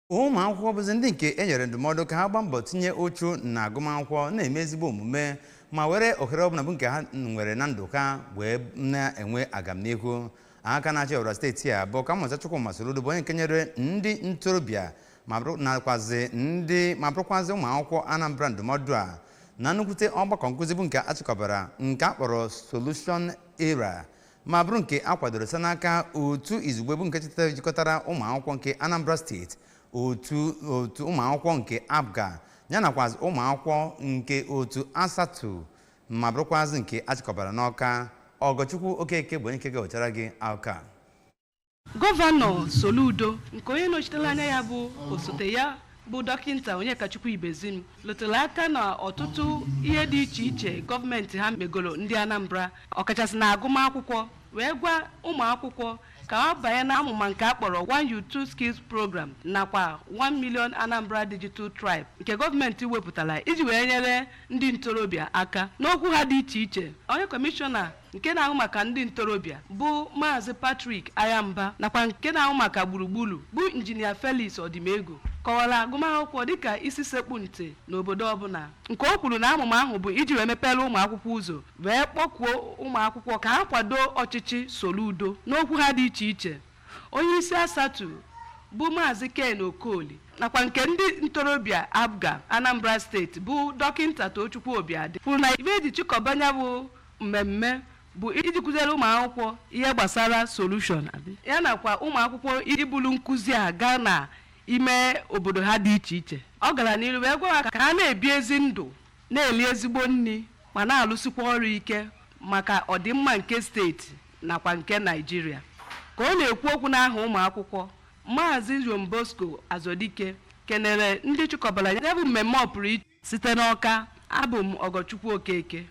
Ụmụ akwụkwọ bụzi ndị nke e nyere ndụmọdụ ka ha gbaa mbọ tinye uchu na agụmakwụkwọ, na-eme ezigbo omume, ma were ohere ọbụla bụ nke ha nwere na ndụ ha wee na-enwe agamnihu. Aka na-achị ọbara steeti a bụ Ọkammụta Chukwuma Soludo bụ onye nke nyere ndị ntorobịa ma bụrụ nakwazi ndị ma bụrụkwazị ụmụ akwụkwọ Anambra ndụmọdụ a na nnukwute ọgbakọ nkụzi bụ nke achịkọbara, nke a kpọrọ Solution Era, ma bụrụ nke a kwadoro site n'aka otu izugbe bụ nke jikọtara ụmụ akwụkwọ nke Anambra Steeti, otu ụmụ akwụkwọ nke APGA, ya nakwazi ụmụ akwụkwọ nke otu ASATU, ma bụrụkwazị nke achịkọbara n'Ọka. Ọgọchukwu Okeke bụ onye nke ga-ewetara gị akụkọ a. Gọvanọ Soludo, nke onye nọchitere anya ya bụ osote ya bụ Dọkịta Onyekachukwu Ibezim, lụtere aka na ọtụtụ ihe dị iche iche gọọmenti ha megoro ndị Anambra, ọkachasị na agụmakwụkwọ, wee gwa ụmụ akwụkwọ ka ha banye na amụma nke a kpọrọ One Youth Two Skills Program nakwa 1 Million Anambra Digital Tribe nke gọọmenti wepụtara iji wee nyere ndị ntorobịa aka. N'okwu ha dị iche iche, onye kọmishọna nke na-ahụ maka ndị ntorobịa bụ Maazị Patrick Ayamba nakwa nke na-ahụ maka gburugburu bụ Injinia Felix Odimegwu kọwara agụmakwụkwọ dịka isi sekpu ntị n'obodo ọbụla, nke o kwuru na amụma ahụ bụ iji wee mepere ụmụ akwụkwọ ụzọ, wee kpọkuo ụmụ akwụkwọ ka ha kwado ọchịchị Soludo. N'okwu ha dị iche iche, onye isi ASATU bụ Maazị Ken Okoli nakwa nke ndị ntorobịa APGA Anambra Steeti bụ Dọkịta Tochukwu Obiadị kwuru na ibe eji chịkọba ya bụ mmemme bụ iji kụziere ụmụ akwụkwọ ihe gbasara solution ya nakwa ụmụ akwụkwọ ibulu nkụzi a gaa na ime obodo ha dị iche iche. Ọ gara n'iru wee gwa ha ka ha na-ebi ezi ndụ, na-eli ezigbo nri, ma na-alụsikwa ọrụ ike maka ọdịmma nke steeti nakwa nke Naijiria. Ka ọ na-ekwu okwu n'aha ụmụ akwụkwọ, Maazị John Bosco Azodike kenere ndị chịkọbara ya bụ mmemme ọpụrụ iche. Site n'Ọka, abụ m Ọgọchukwu Okeke.